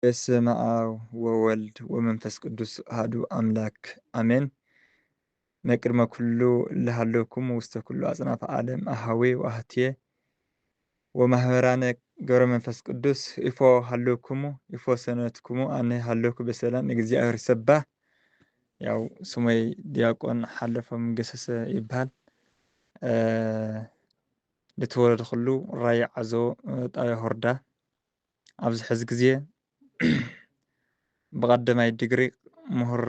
በስመ አብ ወወልድ ወመንፈስ ቅዱስ አሐዱ አምላክ አሜን። መቅድመ ኩሉ ለሃለውኩም ውስተ ኩሉ አጽናፈ ዓለም አሃዌ ወአህትየ ወማህበራነ ገብረ መንፈስ ቅዱስ ኢፎ ሃለውኩሙ ኢፎ ሰነትኩሙ አነ ሃለውኩ በሰላም እግዚአብሔር ይሰባህ። ያው ስመይ ዲያቆን ሓለፎም ገሰሰ ይበሃል። እ፣ ልተወለድኩሉ ራያ ዓዞ፣ እ፣ ጣብያ ሆርዳ። ኣብዚ ሕዚ ግዜ ብቐዳማይ ዲግሪ ምሁር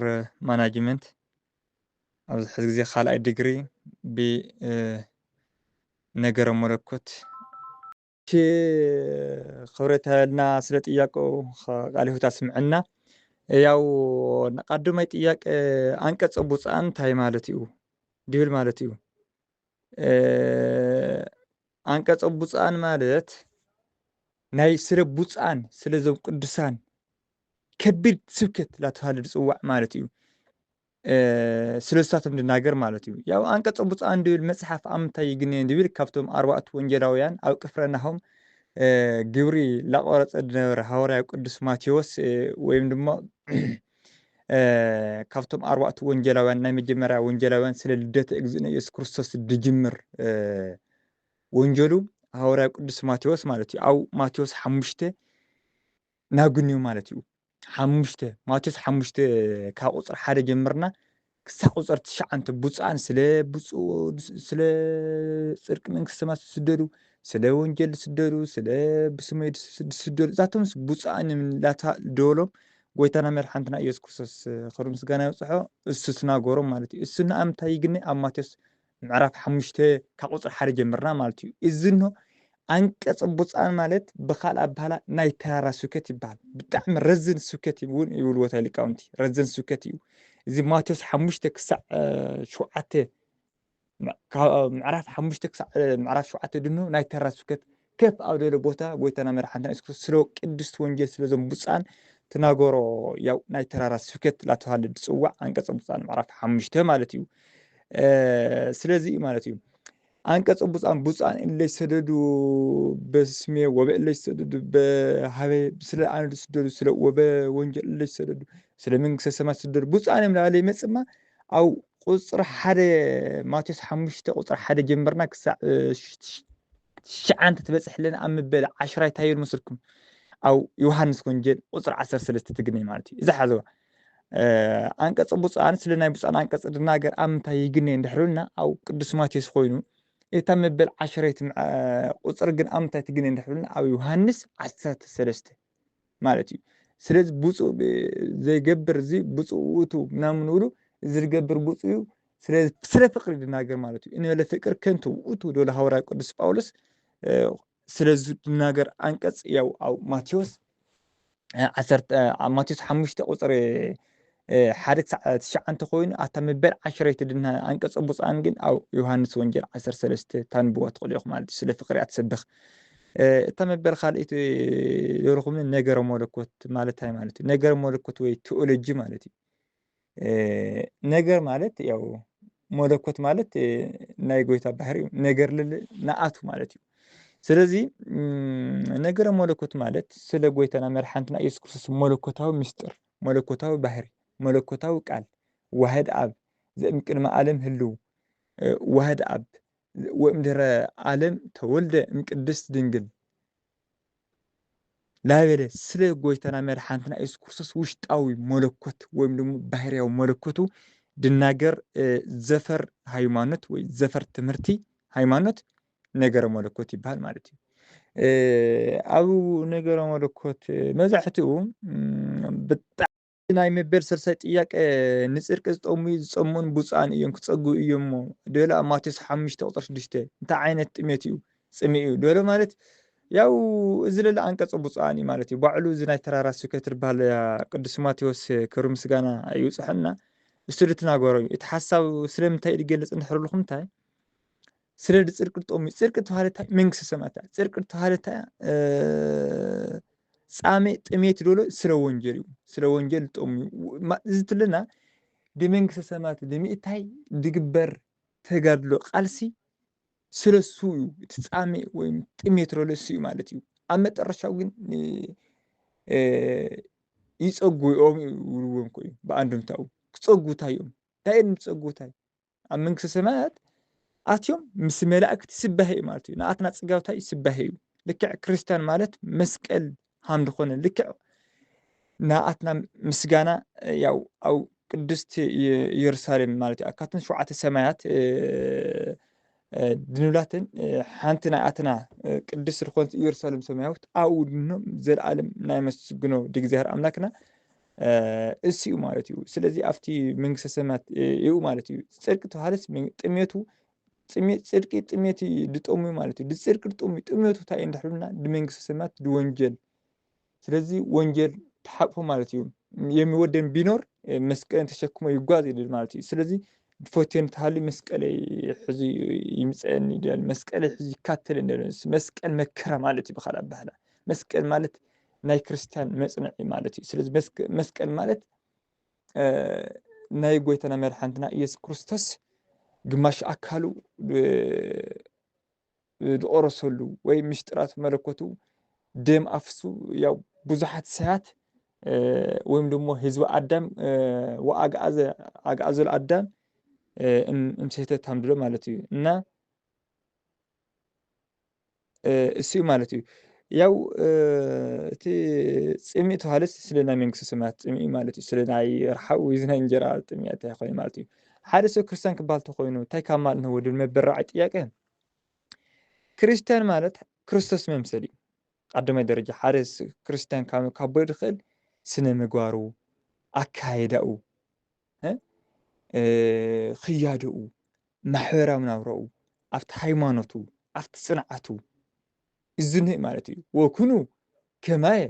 ማናጅመንት፣ ኣብዚ ሕዚ ግዜ ካልኣይ ዲግሪ ብ፣ እ፣ ነገረ መለኮት። እሺ፣ ክብረት ሃበልና ስለ ጥያቄው፣ ኸ-፣ ቃለ ሕይወት ኣስምዐና። ያው ንቐዳማይ ጥያቄ፣ አንቀጸ ብፁዓን እንታይ ማለት እዩ? ድብል ማለት እዩ። እ፣ አንቀጸ ብፁዓን ማለት ናይ ስለ ብፁዓን፣ ስለዞም ቅዱሳን ከቢድ ስብከት ላተባህለ ዝጽዋዕ ማለት እዩ። እ፣ ስለ እሳቶም ዝናገር ማለት እዩ። ያው አንቀጸ ብፁዓን ድብል መጽሓፍ ኣብ ምንታይ ይግነየን ድብል ካብቶም ኣርባዕቱ ወንጌላውያን ኣብ ቅፍርናሆም፣ እ፣ ግብሪ ላቆረጸ ዝነበረ ሃዋርያ ቅዱስ ማቴዎስ፣ እ፣ ወይም ድማ፣ እ፣ ካብቶም ኣርባዕቱ ወንጌላውያን ናይ መጀመርያ ወንጌላውያን ስለ ልደተ እግዝእነ ኢየሱስ ክርስቶስ ዝጅምር፣ እ፣ ወንጌሉ ሃዋርያ ቅዱስ ማቴዎስ ማለት እዩ። ኣብ ማቴዎስ ሓሙሽተ ናጉንዩ ማለት እዩ። ሓሙሽተ፣ ማቴዎስ ሓሙሽተ ካብ ቁጽሪ ሓደ ጀምርና ክሳብ ቁጽሪ ትሽዓተ ብፁዓን ስለ ብፁ-፣ ስለ ጽድቂ መንግስቲ ሰማያት ዝስደዱ፣ ስለ ወንጌል ዝስደዱ፣ ስለ ብስመይ ዝስ-፣ ዝስደዱ፣ እዛቶምስ ብፁዓን እዮም እንዳታ-፣ ደበሎም ጎይታና መድሓንትና ኢየሱስ ክርስቶስ ክብሪ ምስጋና ይብጽሖ፣ እሱ ትናገሮም ማለት እዩ። እሱ ንኣምንታይ ይግነ ኣብ ማቴዎስ ምዕራፍ ሓሙሽተ ካብ ቁጽሪ ሓደ ጀምርና ማለት እዩ። እዚ እንሆ አንቀጸ ብፁዓን ማለት ብኻልእ ኣባህላ ናይ ተራራ ስብከት ይበሃል። ብጣዕሚ ረዝን ስብከት እውን ይብልዎ እታ ሊቃውንቲ። ረዝን ስብከት እዩ። እዚ ማቴዎስ ሓሙሽተ ክሳዕ፣ እ፣ ሸውዓተ፣ ም-፣ ካብ ምዕራፍ ሓሙሽተ ክሳዕ፣ እ፣ ምዕራፍ ሸውዓተ ድንሆ ናይ ተራራ ስብከት ከፍ ኣብ ደለ ቦታ ጎይታና መድሓንትና የሱስ ክርስቶስ ስለ ቅድስቲ ወንጌል ስለ ዞም ብፁዓን ትናገሮ ያው ናይ ተራራ ስብከት ላተባህለ ዝጽዋዕ አንቀጸ ብፁዓን ምዕራፍ ሓሙሽተ ማለት እዩ። እ፣ ስለዚ እዩ ማለት እዩ። አንቀጸ ብፁዓን፣ ብፁዓን እለ ይሰደዱ በስሜ ወበእለ ይሰደዱ በሃበ፣ ስለ አነ ዝስደዱ፣ ስለ ወበ ወንጌል እለ ይሰደዱ፣ ስለ መንግስተ ሰማያት ዝስደዱ፣ ብፁዓን እዮም ላለ ይመጽማ። ኣብ ቁጽሪ ሓደ፣ ማቴዎስ ሓሙሽተ ቁጽሪ ሓደ ጀምርና ክሳዕ፣ እ፣ ሽ-፣ ሽ-፣ ትሽዓተ ትበጽሕ ኣለና ኣብ ምበል ዓሽራይ እንታይ ይብል መስልኩም? ኣብ ዮሃንስ ወንጌል ቁጽሪ ዓሰርተ ሰለስተ ትግነይ ማለት እዩ። እዛ ሓዘዋ። እ፣ አንቀጸ ብፁዓን ስለ ናይ ብፁዓን አንቀጽ ዝናገር ኣብ ምንታይ ይግነይ እንድሕር ኢልና ኣብ ቅዱስ ማቴዎስ ኮይኑ፣ እታ መበል ዓሽረይቲ ምዓ-፣ ቁጽሪ ግን ኣብ ምንታይ ትግነይ እንድሕር ኢልና ኣብ ዮሃንስ ዓሰርተ ሰለስተ ማለት እዩ። ስለዚ ብፁዕ ብ-፣ ዘይገብር እዚ ብፁዕ ውእቱ ምናምን ንብሉ፣ እዚ ዝገብር ብፁዕ እዩ። ስለ፣ ስለ ፍቅሪ ዝናገር ማለት እዩ። እንበለ ፍቅር ከንቱ ውእቱ ዶለ ሃዋርያ ቅዱስ ጳውሎስ፣ እ፣ ስለዚ ዝናገር አንቀጽ ያው ኣብ ማቴዎስ፣ እ፣ ዓሰርተ፣ ኣብ ማቴዎስ ሓሙሽተ ቁጽሪ፣ እ፣ ሓደ ክሳዕ ትሽዓተ ኮይኑ፣ ኣታ መበል ዓሽረይቲ ድና አንቀጸ ብፁዓን ግን ኣብ ዮሃንስ ወንጌል ዓሰርተ ሰለስተ ታንብዋ ትኽእሉ ኢኹም ማለት እዩ። ስለ ፍቅሪ እያ ትሰብኽ። እ፣ እታ መበል ካልኣይቲ ደርኹም ነገረ መለኮት ማለት እንታይ ማለት እዩ? ነገረ መለኮት ወይ ቴዎሎጂ ማለት እዩ። እ፣ ነገር ማለት ያው መለኮት ማለት፣ እ፣ ናይ ጎይታ ባህሪ እዩ። ነገር ልል ንኣቱ ማለት እዩ። ስለዚ፣ እም፣ ነገረ መለኮት ማለት ስለ ጎይታና መድሓንትና ኢየሱስ ክርስቶስ መለኮታዊ ምስጢር፣ መለኮታዊ ባህሪ፣ መለኮታዊ ቃል፣ ዋህድ ኣብ፣ ዘእምቅድመ ዓለም ህልው፣ እ፣ ዋህድ ኣብ፣ ወእምድህረ ዓለም ተወልደ እምቅድስት ድንግል ላበለ ስለ ጎይታና መድሓንትና ኢየሱስ ክርስቶስ ውሽጣዊ መለኮት ወይም ደግሞ ባህርያዊ መለኮቱ ድናገር፣ እ፣ ዘፈር ሃይማኖት ወይ ዘፈር ትምህርቲ ሃይማኖት ነገረ መለኮት ይበሃል ማለት እዩ። እ፣ ኣብ ነገረ መለኮት መብዛሕትኡ፣ እም፣ ብጣ-፣ ናይ መበል ሰልሳይ ጥያቄ፣ ንጽድቂ ዝጠሙ ዝጸሙን ብፁዓን እዮም፣ ክጸግቡ እዮም እሞ። ደሎ ኣብ ማቴዎስ ሓሙሽተ ቁጽሪ ሽዱሽተ፣ እንታይ ዓይነት ጥሜት እዩ? ጽምኢ እዩ። ደሎ ማለት ያው እዚ ለለ አንቀጸ ብፁዓን እዩ ማለት እዩ። ባዕሉ እዚ ናይ ተራራ ስብከት ዝበሃል ቅዱስ ማቴዎስ ክብሪ ምስጋና ይብጽሐና። እሱ ዝትናገሮ እዩ። እቲ ሓሳብ ስለምንታይ እዩ ዝገልጽ እንድሕር ኢልኩም እንታይ? ስለ ጽድቂ ዝጠሙ፣ ጽድቂ ተባህለ እንታይ? መንግስተ ሰማያት። ጽድቂ ተባህለ እንታይ? እ፣ ጻሜ ጥሜት ደሎ ስለ ወንጀል እዩ። ስለ ወንጀል ዝጠሙ እዩ። ማ-፣ እዚ ትልና ንመንግስተ ሰማያት ንምእታይ ዝግበር ተጋድሎ ቃልሲ ስለ እሱ እዩ። እቲ ጻሜ ወይም ጥሜት ደሎ እሱ እዩ ማለት እዩ። ኣብ መጠረሻው ግን ን-፣ እ፣ ይጸጉ እዮም ይብልዎም እኮ እዩ ብኣንድምታኡ። ክጸጉ እንታይ እዮም? እንታይ እዮም ዝጸጉ እንታይ? ኣብ መንግስተ ሰማያት ኣትዮም ምስ መላእክቲ ስባሄ እዩ ማለት እዩ። ንኣትና ጽጋብታይ ስባሄ እዩ። ልክዕ ክርስቲያን ማለት መስቀል ሃም ዝኾነ ልክዕ ንኣትና ምስጋና ያው ኣብ ቅድስቲ የ-፣ ኢየሩሳሌም ማለት እዩ። ካብተን ሸውዓተ ሰማያት፣ እ፣ እ፣ ድንብላትን፣ እ፣ ሓንቲ ናይ ኣትና፣ እ፣ ቅድስቲ ዝኾነት ኢየሩሳሌም ሰማያዊት ኣብኡ ድኖም ዘለኣለም ናይ መስግኖ ድእግዚኣብሔር ኣምላክና፣ እ፣ እሱ እዩ ማለት እዩ። ስለዚ ኣብቲ መንግስተ ሰማያት፣ እ፣ እዩ ማለት እዩ። ጽድቂ ተባሃለስ ምን-፣ ጥሜቱ፣ ጥሜ-፣ ጽድቂ ጥሜት እዩ ድጠሙ ማለት እዩ። ድጽድቂ ድጠሙ፣ ጥሜቱ እንታይ እዩ እንድሕር ኢልና ድመንግስተ ሰማያት ድወንጀል። ስለዚህ ወንጀል ተሓቅፎ ማለት እዩ። የሚወደን ቢኖር፣ እ፣ መስቀልን ተሸክሞ ይጓዝ ይብል ማለት እዩ። ስለዚህ ፈትዮ እንተሃልዩ መስቀለይ ሕዚ ይምፀአኒ ይደል፣ መስቀለይ ሕዚ ይካተለኒ ይደል። መስቀል መከራ ማለት እዩ ብኻልእ ኣባህላ። መስቀል ማለት ናይ ክርስቲያን መጽንዒ ማለት እዩ። ስለዚህ መስቀ-፣ መስቀል ማለት፣ እ፣ ናይ ጎይታና መድሓንትና ኢየሱስ ክርስቶስ ግማሽ ኣካሉ፣ እ፣ ዝቆረሰሉ ወይ ምስጢራት መለኮቱ ደም ኣፍሱ ያው ብዙሓት ሰባት፣ እ፣ ወይም ደግሞ ህዝቢ ኣዳም፣ እ፣ ወኣግኣዘ-፣ ኣግኣዘ ለኣዳም፣ እ፣ እም-፣ እምሴተ ታምድሎ ማለት እዩ። እና፣ እ፣ እሱ እዩ ማለት እዩ። ያው፣ እ፣ እቲ ጽምኢ ተባሃለስ ስለ ናይ መንግስተ ሰማያት ጽምኢ ማለት እዩ። ስለ ናይ ረሓው ወይ ናይ እንጀራ ጽምኢ እንታይ ኮይኑ ማለት እዩ። ሓደ ሰብ ክርስቲያን ክበሃል ተኮይኑ እንታይ ካብ ማለት ነው ወደ መበራዕ ጥያቄ? ክርስቲያን ማለት ክርስቶስ መምሰል እዩ። ቀዳማይ ደረጃ ሓደ ስ-፣ ክርስቲያን ካብ፣ ካብ ክበሃል ዝኽእል ስነ ምግባሩ፣ ኣካይዳኡ፣ እ፣ እ፣ ክያዶኡ፣ ማሕበራዊ ናብራኡ፣ ኣብቲ ሃይማኖቱ፣ ኣብቲ ጽንዓቱ፣ እዚ ንህእ ማለት እዩ። "ወኩኑ ከማየ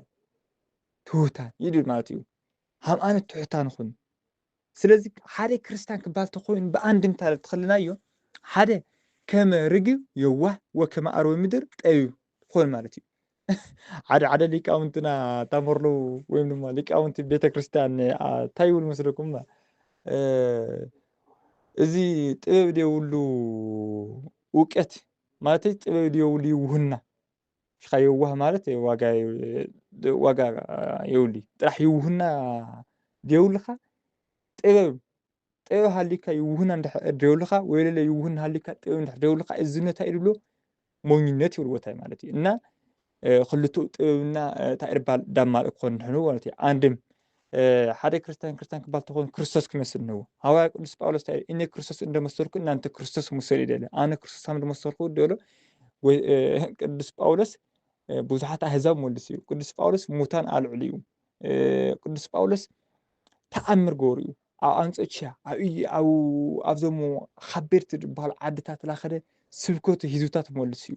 ትሑታን" ይብል ማለት እዩ። "ሃም ኣነ ትሑታን ኩኑ።" ስለዚ ሓደ ክርስቲያን ክበሃል ተኮይኑ ብኣንድምታ ተኸልናዮ፣ ሓደ ከመ ርግብ የዋህ ወከመ ኣርዌ ምድር ጠቢብ ክኾን ማለት እዩ። ሓደ ሓደ ሊቃውንትና ታመርሉ ወይም ድማ ሊቃውንቲ ቤተክርስትያን፣ አ፣ እንታይ ይብሉ መስለኩም? እ፣ እዚ ጥበብ ዘይብሉ እውቀት፣ ማለተይ ጥበብ ዘይብሉ ይውህና። ሽኻ የዋህ ማለት ዋጋ የ-፣ ዋጋ የብሉ። ጥራሕ ይውህና ዘይብልኻ ጥበብ፣ ጥበብ ሃሊካ ይውህና እንድሕር ዘይብልኻ፣ ወይ ለለ ይውህና ሃሊካ ጥበብ እንድሕር ዘይብልኻ፣ እዚ እንታይ ይብሎ? ሞኝነት ይብልዎ እንታይ ማለት እዩ። እና፣ እ፣ ክልትኡ ጥበብና፣ እ፣ እንታይ እርባል ዳማልእ ክኾን እንድሕር ማለት እዩ። ኣንድም፣ እ፣ ሓደ ክርስቲያን ክርስቲያን ክባል ተኾን ክርስቶስ ክመስል እንህዎ። ሃዋርያ ቅዱስ ጳውሎስ እንታይ ኢሉ? "እኔ ክርስቶስ እንደመሰልኩ እናንተ ክርስቶስ ምሰሉ" ይደለ። ኣነ ክርስቶስ ከም እንደመሰልኩ ደሎ ወይ፣ እ፣ ቅዱስ ጳውሎስ፣ እ፣ ብዙሓት ኣህዛብ መልሱ እዩ። ቅዱስ ጳውሎስ ሙታን ኣልዕሉ እዩ። እ፣ ቅዱስ ጳውሎስ ተኣምር ገበሩ እዩ። ኣብ ኣንጾችያ፣ ኣብ ኢይ-፣ ኣብ፣ ኣብዞም ከበድቲ ዝበሃሉ ዓድታት ላኸደ ስብከቱ ህዝብታት መልሱ እዩ።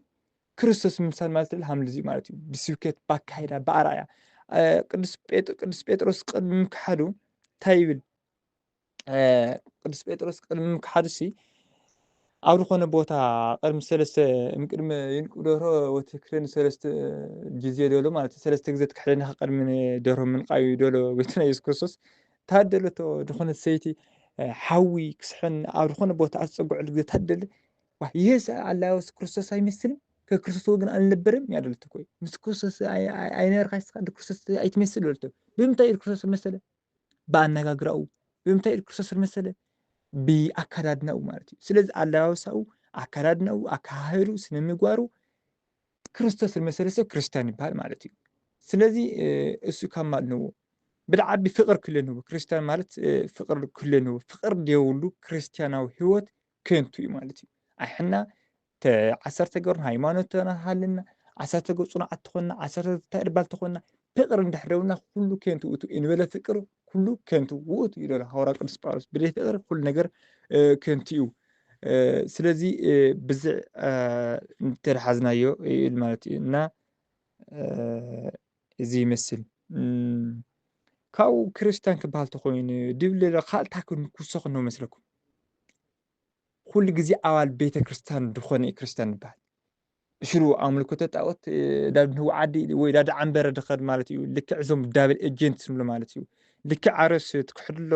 ክርስቶስ ምምሳል ማለት ደለ ሃምልዚ ማለት እዩ። ብስብከት፣ ብኣካይዳ፣ ብኣርኣያ። እ፣ ቅዱስ ጴጥ-፣ ቅዱስ ጴጥሮስ ቅድሚ ምክሓዱ እንታይ ይብል? እ፣ ቅዱስ ጴጥሮስ ቅድሚ ምክሓዱሲ ኣብ ዝኾነ ቦታ ቅድሚ ሰለስተ፣ እምቅድመ ይንቁ ደርሆ ወትክደኒ ሰለስተ ጊዜ ደሎ ማለት እዩ። ሰለስተ ግዜ ትክሕደኒ ኢኻ ቅድሚ ደርሆ ምንቃዩ ደሎ ጎይታና ኢየሱስ ክርስቶስ። ታደለቶ ዝኾነት ሰይቲ፣ እ፣ ሓዊ ክስሕን ኣብ ዝኾነ ቦታ ኣትጸግዐሉ ግዜ ታደለ። ዋ፣ ይሄ ሰ-፣ ኣላውስ ክርስቶስ ኣይመስልም? ከክርስቶስ ወገን ኣልነበረም? ያደለቶ እኮ እዩ። ምስ ክርስቶስ ኣይ-፣ ኣይ-፣ ኣይነበርካ ንስኻ፣ እንደ ክርስቶስ ኣይትመስል በለቶ። ብምንታይ እዩ ክርስቶስ መሰለ? ብኣነጋግራኡ። ብምንታይ እዩ ክርስቶስ መሰለ? ብኣከዳድናኡ ማለት እዩ። ስለዚ ኣለባብሳኡ፣ ኣከዳድናኡ፣ ኣከሃህሉ፣ ስነ ምግባሩ ክርስቶስ ዝመሰለ ሰብ ክርስቲያን ይበሃል ማለት እዩ። ስለዚ፣ እ፣ እሱ ካብ ማለት ንዎ ብልዓቢ ፍቅር ክህልዎ ንዎ። ክርስቲያን ማለት፣ እ፣ ፍቅር ክህልዎ ንዎ። ፍቅር ዘይብሉ ክርስቲያናዊ ህይወት ከንቱ እዩ ማለት እዩ። ኣይ ሕና ተ-፣ ዓሰርተ ገርና ሃይማኖት ተናሃልና፣ ዓሰርተ ገር ጽኑዓት ተኾንና፣ ዓሰርተ እንታይ እርባል ተኾንና፣ ፍቅር እንድሕር ደውልና ኩሉ ከንቱ ውእቱ። እንበለ ፍቅር ኩሉ ከንቱ ውእቱ እዩ ደሎ ሃዋርያ ቅዱስ ጳውሎስ። ብዘይ ፍቅር ኩሉ ነገር፣ እ፣ ከንቱ እዩ። እ፣ ስለዚ፣ እ፣ ብዝዕ፣ እ፣ እንተደሓዝናዮ ይብል ማለት እዩ። እና፣ እ፣ እዚ ይመስል። እም፣ ካብኡ ክርስቲያን ክበሃል ተኾይኑ ድብል ካልእ እንታይ ክን-፣ ክውሰኽ እንሆ መስለኩም? ኩሉ ግዜ ኣባል ቤተ ክርስቲያን ዝኾነ እዩ ክርስቲያን ዝበሃል። ሽሩ ኣምልኮተ ጣኦት፣ እ፣ ዳብ ንህዊ ዓዲ ወይ ዳብ ዓንበረ ድኸድ ማለት እዩ። ልክዕ እዞም ዳብል ኤጀንት ንብሎ ማለት እዩ። ልክዕ ኣረስ ትክሕድሎ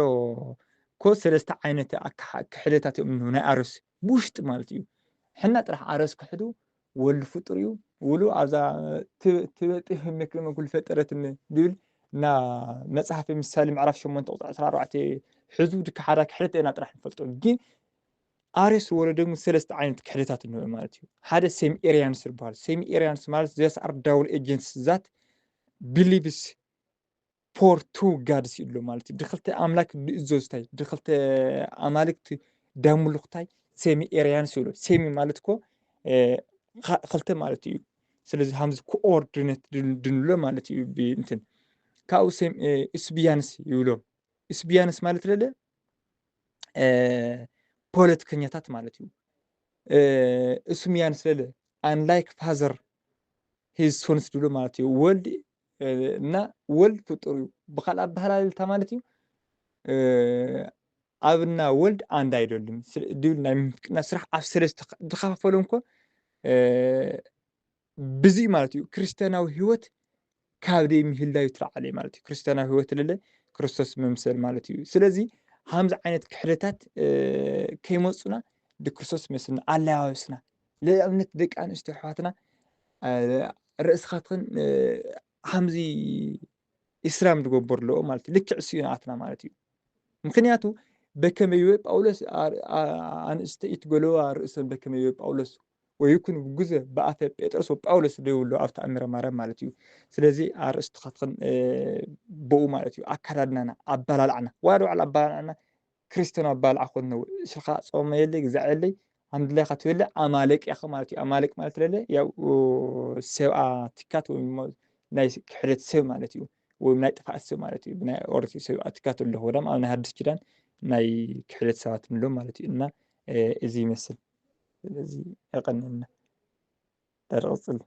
እኮ ሰለስተ ዓይነት ኣካሓ-፣ ክሕደታት እዮም ናይ ኣረስ ብውሽጢ ማለት እዩ። ሕና ጥራሕ ኣረስ ክሕዱ ወልድ ፍጡር እዩ፣ ውሉ ኣብዛ ትበጢህ መክልመ ኩሉ ፈጠረትኒ ድብል እና መጽሓፍ ምሳሌ ምዕራፍ ሸሞንተ ቁጽሪ ዕስራ ኣርባዕተ ሕዙ ድካ ሓዳ ክሕደት ኢና ጥራሕ ንፈልጦ። ግን ኣርዮስ ወለ ደግሞ ሰለስተ ዓይነት ክሕደታት እንሆ ማለት እዩ። ሓደ ሴሚ ኤሪያንስ ይበሃል። ሴሚ ኤሪያንስ ማለት ዘስ ኣር ዳብል ኤጀንትስ ዛት ቢሊቭስ ፎር ቱ ጋድስ ይብሎ ማለት እዩ። ድክልተ ኣምላክ ድእዘዝታይ ድክልተ ኣማልክት ዳምልኽታይ ሴሚ ኤሪያንስ ይብሎ። ሴሚ ማለት እኮ ክልተ ማለት እዩ። ስለዚ ሃምዚ ኮኦርዲኔት ድንብሎ ማለት እዩ። ብእንትን ካብኡ ሴም እስቢያንስ ይብሎ። እስቢያንስ ማለት ለለ ፖለቲከኛታት ማለት እዩ። እስሚያንስ ለለ አንላይክ ፋዘር ሂዝ ሶንስ ድብሎ ማለት እዩ። ወልድ እና ወልድ ፍጡር እዩ። ብካልእ ኣበሃላልታ ማለት እዩ ኣብና ወልድ አንድ አይደሉም ድብል ናይ ምፍቅና ስራሕ ኣብ ሰለስተ ድኸፋፈሎም እኮ ብዚ ማለት እዩ። ክርስቲያናዊ ህይወት ካብ ደይ ምህላዩ ትለዓለ ማለት እዩ። ክርስቲያናዊ ህይወት ለለ ክርስቶስ መምሰል ማለት እዩ። ስለዚ ሃምዚ ዓይነት ክሕደታት ከይመፁና ድክርስቶስ መስልና ኣለባበስና ለኣብነት ደቂ ኣንስትዮ ኣሕዋትና ርእስኻትክን ሃምዚ ኢስላም ዝገበር ኣለዎ ማለት እዩ። ልክዕ እሱ እዩ ንኣትና ማለት እዩ። ምክንያቱ በከመይ ጳውሎስ ኣንስተ ኢትገለዋ ርእሰን በከመይ ጳውሎስ ወይኩን ብጉዘ ብኣፈ ጴጥሮስ ወጳውሎስ ደይብሎ ኣብ ተኣምረ ማርያም ማለት እዩ። ስለዚ ኣርእስትኻትክን ብኡ ማለት እዩ። ኣካዳድናና ኣባላልዓና ዋላ ባዕል ኣባላልዓና ክርስቲያናዊ ኣባልዓ ኮን ነው ስልካ ጾመየለይ ግዛዐለይ ኣምድላይካ ትበለ ኣማለቅ ያኸ ማለት እዩ። ኣማለቅ ማለት ለለ ያው ሰብኣ ትካት ወይ ናይ ክሕደት ሰብ ማለት እዩ። ወይ ናይ ጥፋኣት ሰብ ማለት እዩ። ብናይ ኦሪት ሰብኣ ትካት ኣለኹ ወዳም ኣብ ናይ ሓድሽ ኪዳን ናይ ክሕደት ሰባት ንብሎም ማለት እዩ። እና እዚ ይመስል። ስለዚ የቐንና ዳርቕጽል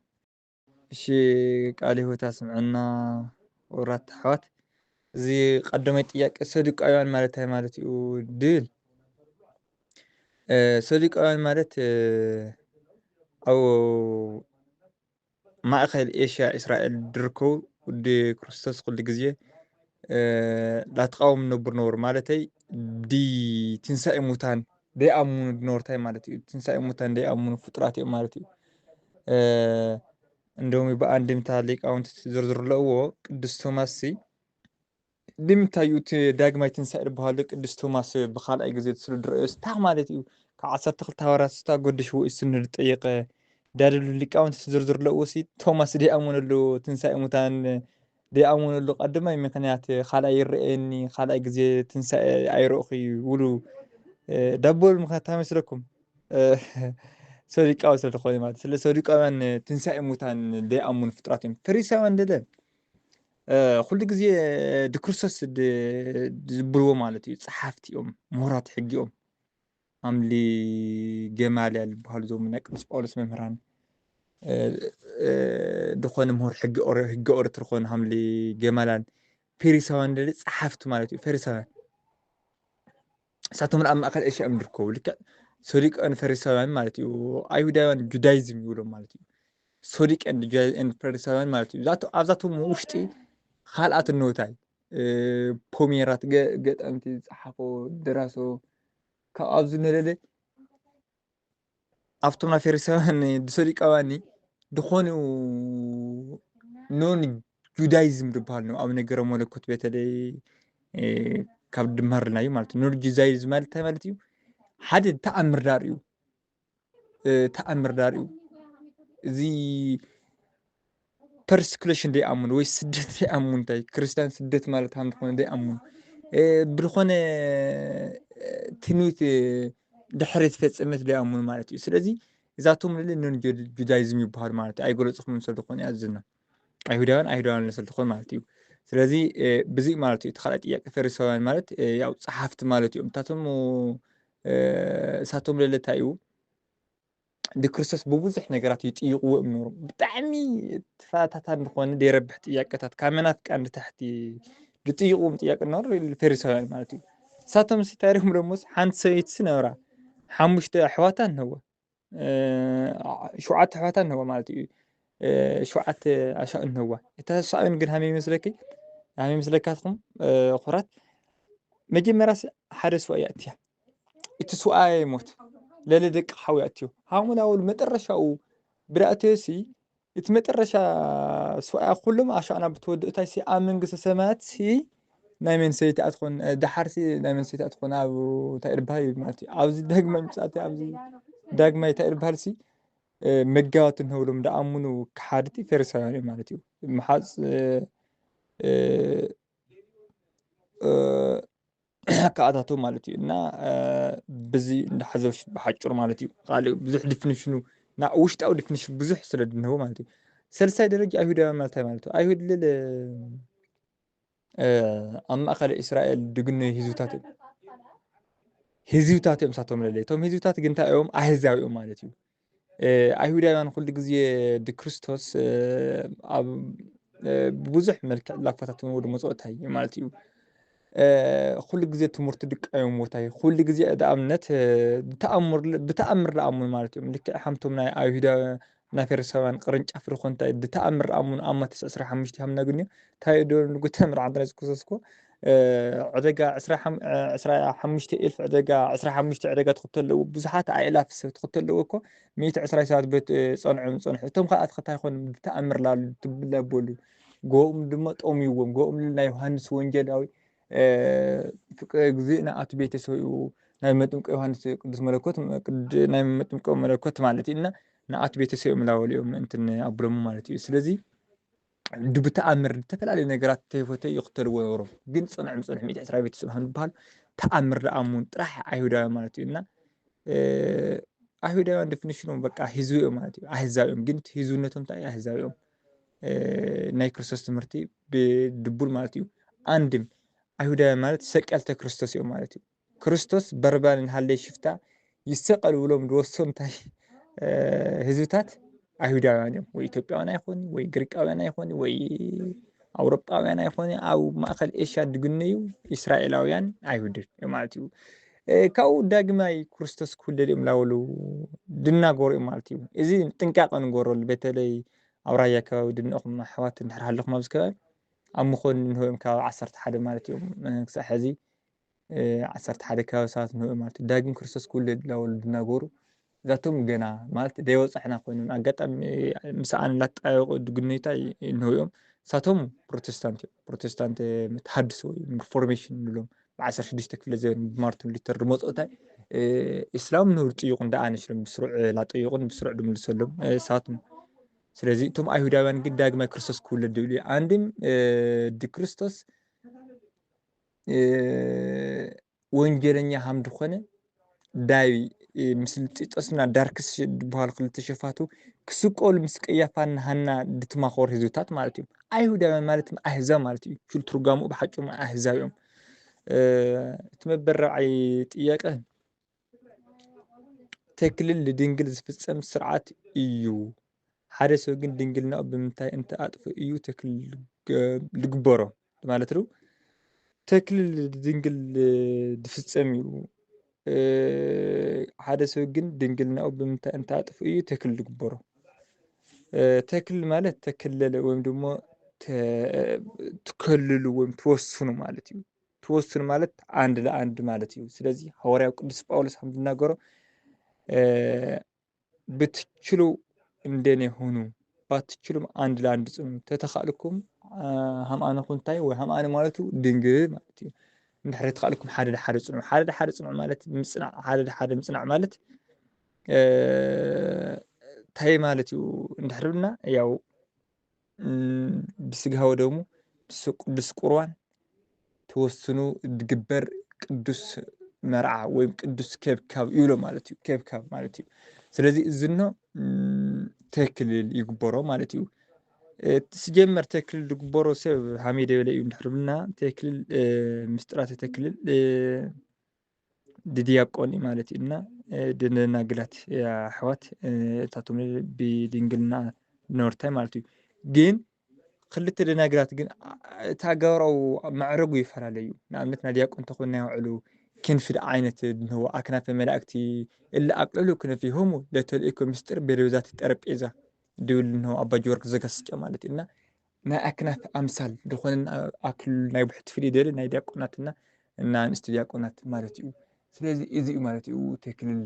እሺ ቃል ህይወት ኣስምዐና። ወራት ኣሕዋት እዚ ቀደማይ ጥያቄ ሰዱቃውያን ማለት እንታይ ማለት እዩ ድብል ሰዱቃውያን ማለት ኣብ ማእኸል ኤሽያ እስራኤል ድርከቡ ውዲ ክርስቶስ ኩሉ ግዜ ላተቃወሙ ነብር ነበሩ ማለተይ ዲ ትንሳኤ ሙታን ደይኣምኑ ድነበርታይ ማለት እዩ። ትንሳኤ ሙታን ደይኣምኑ ፍጡራት እዮም ማለት እዩ። እንደውም ብኣንድምታ ሊቃውንቲ ዝርዝር ኣለዎ ቅዱስ ቶማስ ሲ ንምንታይ እዩ እቲ ዳግማይ ትንሳኤ ዝበሃሉ ቅዱስ ቶማስ ብካልኣይ ግዜ ስለ ዝረአዮ ስታክ ማለት እዩ ካብ ዓሰርተ ክልተ ሃዋርያት ስታ ጎድሽዎ እዩ ስኑ ዝጠየቀ ዳድሉ ሊቃውንቲ ዝርዝር ኣለዎ ሲ ቶማስ ደይኣምነሉ ትንሳኤ ሙታን ደይኣምነሉ ቀዳማይ ምክንያት ካልኣይ ይረኣየኒ ካልኣይ ግዜ ትንሳኤ ኣይረእኹ እዩ ውሉ ዳቦል ምክንያት እንታይ መስለኩም ሰዱቃዊ ስለ ዝኾነ ማለት ስለ ሰዱቃውያን ትንሳኤ ሙታን ደይኣምኑ ፍጥራት እዮም ፈሪሳውያን ደለ ኩሉ ግዜ ድክርስቶስ ዝብልዎ ማለት እዩ ፀሓፍቲ እዮም ምሁራት ሕጊ እዮም ሃምሊ ገማልያል ዝበሃሉ ዞም ናይ ቅዱስ ጳውሎስ መምህራን ዝኾነ ምሁር ሕጊ ኦሪት ዝኾነ ሃምሊ ገማልያል ፔሪሳውያን ደለ ፀሓፍቲ ማለት እዩ ፈሪሳውያን እሳቶም ኣብ ማእከል ኤሽያ እዮም ዝርከቡ ልክዕ ሰዱቃውያን ፈሪሳውያን ማለት እዩ ኣይሁዳውያን ጁዳይዝም ይብሎም ማለት እዩ ሰዱቃውያን ፈሪሳውያን ማለት እዩ ኣብዛቶም ውሽጢ ካልኣት እነውታይ ፖሜራት ገጠምቲ ዝፀሓፎ ደራሶ ካብ ኣብዚ ንለለ ኣብቶም ናይ ፈሪሳውያን ድሰዱቃውያን ድኾኑ ኖን ጁዳይዝም ዝበሃል ነው ኣብ ነገረ መለኮት በተለይ ካብ ድመሃርልና እዩ ማለት ኖን ጁዳይዝም ማለት እንታይ ማለት እዩ ሓደ ተኣምር ዳር እዩ ተኣምር ዳር እዩ እዚ ፐርሲኩሌሽን ደይኣምኑ ወይ ስደት ደይኣምኑ እንታይ ክርስቲያን ስደት ማለት ሃም ዝኾነ ደይኣምኑ ብዝኾነ ትንቢት ድሕሪ ዝፈፀመት ደይኣምኑ ማለት እዩ ስለዚ እዛቶም ልል ኖን ጁዳይዝም ይበሃሉ ማለት እዩ ኣይገለፅኹም ስለዝኾነ ኣዝና ኣይሁዳውያን ኣይሁዳውያን ስለዝኾነ ማለት እዩ ስለዚ ብዙ ማለት እዩ እቲ ካልኣይ ጥያቄ ፈሪሳውያን ማለት ያው ፀሓፍቲ ማለት እዮም እታቶም እሳቶም ለለታ እዩ ንክርስቶስ ብብዙሕ ነገራት ይጥይቕዎ እዮም ነሮም ብጣዕሚ ተፈታታን ዝኾነ ደይረብሕ ጥያቄታት ካብ መናፍቃን ንታሕቲ ዝጥይቕዎም ጥያቄ ነሩ ፈሪሳውያን ማለት እዩ እሳቶም ሲ ታሪኹም ደሞስ ሓንቲ ሰበይቲ ነበራ ሓሙሽተ ኣሕዋታ ኣለዎ ሸውዓተ ኣሕዋታ ኣለዎ ማለት እዩ ሸውዓተ ኣሻ ኣለዋ እታ ሳብን ግን ሃመይ መስለኪ ሃመይ መስለካትኩም ኩራት መጀመርያ ሓደ ስዋ እያ እትያ እቲ ስዋ ይሞት ለለ ደቂ ሓው እያ እትዮ ሃሙን ኣውል መጠረሻኡ ብዳእተዮ ሲ እቲ መጠረሻ ስዋያ ኩሎም ኣሻዕና ብትወድእታይ ሲ ኣብ መንግስተ ሰማያት ሲ ናይ መን ሰበይቲ ኣትኾን፣ እ፣ ደሓር ሲ ናይ መን ሰበይቲ ኣትኾን ኣብ እንታይ ይባሃል እዩ ማለት እዩ። ኣብዚ ዳግማይ ምጽኣት፣ ኣብዚ ዳግማይ እንታይ ይባሃል ሲ፣ እ፣ መጋባቲ እንህብሎም ደኣምኑ ከሓድቲ ፈሪሳውያን እዮም ማለት እዩ። ምሓዝ፣ እ፣ እ፣ እ፣ ከኣታተው ማለት እዩ። እና፣ እ፣ ብዚ እንዳሓዘው ብሓጭሩ ማለት እዩ። ካልእ ብዙሕ ዲፊኒሽኑ፣ ና ውሽጣዊ ዲፊኒሽን ብዙሕ ስለ ድንህቦ ማለት እዩ። ሰልሳይ ደረጃ ኣይሁዳውያን ማለት እንታይ ማለት እዩ? ኣይሁድ ልል፣ እ፣ ኣብ ማእከል እስራኤል ድግነዩ ህዝብታት እዮም። ህዝብታት እዮም እሳቶም ለለ። እቶም ህዝብታት ግን እንታይ እዮም? ኣህዛብ እዮም ማለት እዩ። እ፣ ኣይሁዳውያን ኩሉ ግዜ ድክርስቶስ፣ እ፣ ኣብ፣ እ፣ ብብዙሕ መልክዕ ላፋታትንዎ ድመጽኦ እንታይ እዩ ማለት እዩ? እ፣ ኩሉ ግዜ ትምህርቲ ድቃዮም ቦታ እዩ። ኩሉ ግዜ ንኣብነት፣ እ፣ ብተኣምር፣ ብተኣምር ደኣምኑ ማለት እዮም። ልክዕ ሓምቶም ናይ ኣይሁዳውያን፣ ናይ ፈሪሳውያን ቅርንጫፍ ዝኾን እንታይ ብተኣምር ደኣምኑ ኣብ ማቴዎስ ዕስራ ሓሙሽተ ሃምና ግን እዩ። እንታይ ዶ ንጉተ ምርዓንተ ናይ ዝክሰስኮ፣ እ፣ ዕደጋ ዕስራ ሓም-፣ እ፣ ዕስራ ሓሙሽተ እልፍ ዕደጋ፣ ዕስራ ሓሙሽተ ዕደጋ ትኽተል ኣለዎ። ብዙሓት ኣእላፍ ሰብ ትኽተል ኣለዎ እኮ። ሚእቲ ዕስራ ሰባት በት-፣ እ፣ ጸንዖም ጸንሑ። እቶም ካልኣት ከ እንታይ ይኾኑ? ብተኣምር ላሉ ትብለበሉ። ጎኦም ድማ ጠምይዎም። ጎኦም ናይ ዮሃንስ ወንጌላዊ፣ እ፣ ፍቅረ እግዚእ ንኣቱ ቤተሰብኡ፣ ናይ መጥምቀ ዮሃንስ ቅዱስ መለኮት፣ ቅድ-፣ ናይ መጥምቀ መለኮት ማለት እዩ። እና ንኣቱ ቤተሰብኦም ላበሉ እዮም እንትን ኣብሎሙ ማለት እዩ። ስለዚ ድ-፣ ብተኣምር ዝተፈላለዩ ነገራት ተይፈተዩ ይኽተልዎ ነበሮም። ግን ጽንዖም ጽንሑ ሚእቲ ዕስራ ቤተሰብ ሃም ዝበሃል ተኣምር ደኣምኑ ጥራሕ ኣይሁዳውያን ማለት እዩ። እና፣ እ፣ ኣይሁዳውያን ዴፊኒሽኖም በቃ ህዝቢ እዮም ማለት እዩ። ኣህዛብ እዮም። ግን እቲ ህዝብነቶም እንታይ እዩ? ኣህዛብ እዮም። እ፣ ናይ ክርስቶስ ትምህርቲ ብድቡል ማለት እዩ። ኣንድም ኣይሁዳውያን ማለት ሰቀልተ ክርስቶስ እዮም ማለት እዩ። ክርስቶስ በርባንን ሃለይ ሽፍታ ይሰቀል ብሎም ዝወሰኑ እንታይ፣ እ፣ ህዝብታት ኣይሁዳውያን እዮም። ወይ ኢትዮጵያውያን ኣይኾኑ፣ ወይ ግሪካውያን ኣይኾኑ፣ ወይ ኣውሮጳውያን ኣይኾኑ። ኣብ ማእከል ኤሽያ ድግነዩ እስራኤላውያን ኣይሁድን እዮም ማለት እዩ። እ፣ ካብኡ ዳግማይ ክርስቶስ ክውለድ እዮም ላበሉ ድናገሩ እዮም ማለት እዩ። እዚ ጥንቃቐ ንገረሉ። በተለይ ኣብ ራያ ከባቢ ድንእኹም ኣሕዋት እንድሕር ሃለኹም ኣብዚ ከባቢ ኣብ ምኾን ንህቦም ከባቢ ዓሰርተ ሓደ ማለት እዮም። እ፣ ክሳዕ ሕዚ፣ እ፣ ዓሰርተ ሓደ ከባቢ ሰባት ንህቦም ማለት እዩ። ዳግም ክርስቶስ ክውለድ ላበሉ ድናገሩ እዛቶም ገና ማለት ደይበጻሕና ኮይኖም ኣጋጣሚ ምስ ኣነ እናተጣየቁ ድግነዩታ ንህቦም። እሳቶም ፕሮቴስታንት እዮም። ፕሮቴስታንት፣ እ፣ ተሃድሶ ወይ ሪፎርሜሽን ንብሎም። ብ ዓሰርተ ሽዱሽተ ክፍለ ዘበን ብማርቲን ሉተር ዝመጽኡ እንታይ፣ እ፣ እስላም ንህብ ጥይቁን ደኣ ንሽሎም ብስሩዕ፣ እ፣ ላጠይቁን ብስሩዕ ድምልሰሎም፣ እ፣ እሳቶም። ስለዚ እቶም ኣይሁዳውያን ግን ዳግማይ ክርስቶስ ክውለድ ድብሉ እዩ። ኣንድም፣ እ፣ ድክርስቶስ፣ እ፣ ወንጀለኛ ሃም ድኾነ ዳይ፣ እ፣ ምስ ጢጦስና ዳርክስ ዝበሃሉ ክልተ ሸፋቱ ክስቀሉ ምስ ቀያፋን ሃና ድትማኸሩ ህዝብታት ማለት እዩ። ኣይሁዳውያን ማለት ኣህዛብ ማለት እዩ። ሹል ትርጓሙ ብሓቂ ኣህዛብ እዮም። እ፣ እቲ መበል ራብዓይ ጥያቄ፣ ተክሊል ንድንግል ዝፍጸም ስርዓት እዩ። ሓደ ሰብ ግን ድንግልናኡ ብምንታይ እንተ ኣጥፍኡ እዩ ተክሊል ልገ-፣ ልግበሮ ማለት ነው። ተክሊል ንድንግል ድፍጸም እዩ። እ፣ ሓደ ሰብ ግን ድንግልናኡ ብምንታይ እንተ ኣጥፍኡ እዩ ተክሊል ልግበሮ። እ፣ ተክሊል ማለት ተከለለ ወይም ደግሞ ተ-፣ ትከልሉ ወይም ትወስኑ ማለት እዩ። ትወስኑ ማለት አንድ ለአንድ ማለት እዩ። ስለዚህ ሐዋርያው ቅዱስ ጳውሎስ ከም ዝናገሮ፣ እ፣ ብትችሉ እንደኔ ሁኑ፣ ባትችሉም አንድ ለአንድ ጽኑ፣ ተተኻእልኩም፣ እ፣ ሃም ኣነ ኩንታይ ወይ ሃም ኣነ ማለቱ ድንግል ማለት እዩ። እንድሕር ተኻእልኩም ሓደ ለሓደ ጽኑ። ሓደ ለሓደ ጽኑ ማለት ምጽናዕ፣ ሓደ ለሓደ ምጽናዕ ማለት፣ እ፣ እንታይ ማለት እዩ? እንድሕር ብልና ያው፣ እም፣ ብስጋ ወደሙ፣ ብስ-፣ ቅዱስ ቁርባን ተወስኑ ዝግበር ቅዱስ መርዓ ወይም ቅዱስ ከብካብ ይብሎ ማለት እዩ። ከብካብ ማለት እዩ። ስለዚ እዚ እኖ፣ እም፣ ተክሊል ይግበሮ ማለት እዩ። እ፣ ስጀመር ተክሊል ዝግበሮ ሰብ ሃመይ ደበለ እዩ እንድሕር ብልና፣ ተክሊል፣ እ፣ ምስጢራተ ተክሊል፣ እ፣ ድዲያቆን እዩ ማለት እዩ። እና፣ እ፣ ደናግላት፣ እ፣ ኣሕዋት፣ እ፣ እታቶም ብድንግልና ዝነበርታይ ማለት እዩ። ግን ክልተ ደናግላት ግን፣ ኣ-፣ እቲ ኣገባብራኡ መዕረጉ ይፈላለ እዩ። ንኣብነት ናይ ዲያቆን እንተኾይኑ ናይ ባዕሉ ክንፊ ዓይነት እንህዎ፣ ኣክናፈ መላእክቲ እለ ኣቅለሉ ክነፊሆሙ ለተልእኮ ምስጢር በዲበ ዛቲ ጠረጴዛ ድብል እንሆ ኣባ ጊዮርጊስ ዘጋስጫ ማለት እዩ። እና ናይ ኣክናፍ ኣምሳል ዝኾነን ኣ-፣ ኣክል ናይ ብሕቲ ፍልይ ደለ ናይ ዲያቆናትና እና ኣንስቲ ዲያቆናት ማለት እዩ። ስለዚ እዚ እዩ ማለት እዩ ተክሊል